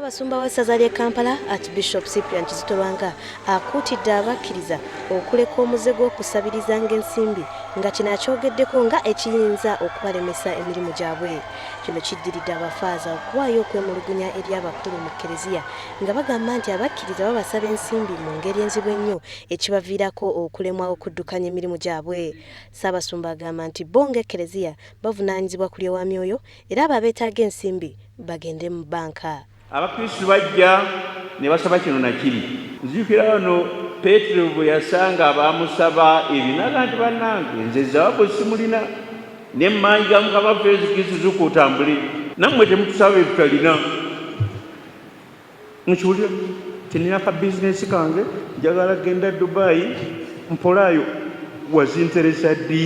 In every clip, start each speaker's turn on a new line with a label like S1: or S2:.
S1: Ssaabasumba w'essaza ly'e Kampala, Archbishop Cyprian Kizito Lwanga akuutidde abakkiriza okuleka omuze gw'okusabirizanga ensimbi nga kino akyogeddeko nga ekiyinza okubalemesa emirimu gyabwe. Kino kiddiridde abafaaza okuwaayo okwemulugunya eri abakulu mu Kkereziya nga bagamba nti abakkiriza babasaba ensimbi mu ngeri enzibu ennyo ekibaviirako okulemwa okuddukanya emirimu gyabwe. Ssaabasumba agamba nti bo ng'Ekkereziya bavunaanyizibwa kulyowa myoyo era abo abeetaaga ensimbi bagende mu bbanka.
S2: Abakristu bajja ne basaba kino na kiri. Nzijukira wano Peetero bwe yasanga abamusaba ebyo n'agamba nti, Bannange, nze zaabu simulina, naye mu maanyi ga Mukama waffe Yesu Kristo zuukuka otambule. Nammwe temutusaba bye tutalina. Mukiwulira nti nina ka bizinesi kange, njagala kugenda Dubai, mpolaayo wazinteresa ddi?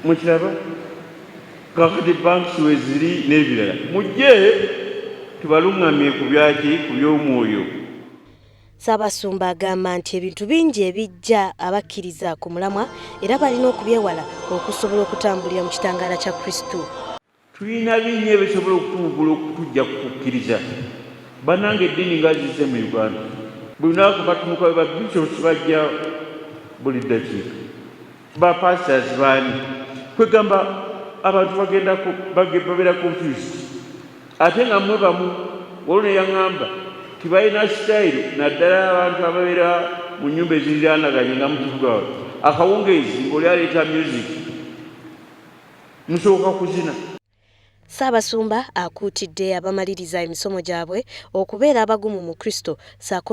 S2: Mukiraba? Kakati banks weziri n'ebirala, mujje tubalungamye ku byaki, ku by'omwoyo.
S1: Ssaabasumba agamba nti ebintu bingi ebijja abakkiriza ku mulamwa era balina okubyewala okusobola okutambulira mu kitangaala kya Kristo.
S2: Tulina bingi ebisobola okutuwugula okutujja ku kukkiriza. Bannange, eddiini nga zizze mu Uganda. Buli lunaku batumuka ba bishops bajja buli ddakiika. Ba pastors baani? Kwegamba abantu bagenda babeera confused. Ate nga mmwe bamu, waliwo ne yaŋŋamba nti balina sitayiro naddala abantu ababeera mu nnyumba eziriraanaganye nga mu kibuga wano. Akawungeezi ng'oli aleeta music, musooka kuzina.
S1: Ssaabasumba akuutidde abamaliriza emisomo gyabwe okubeera abagumu mu Kristo ssaako.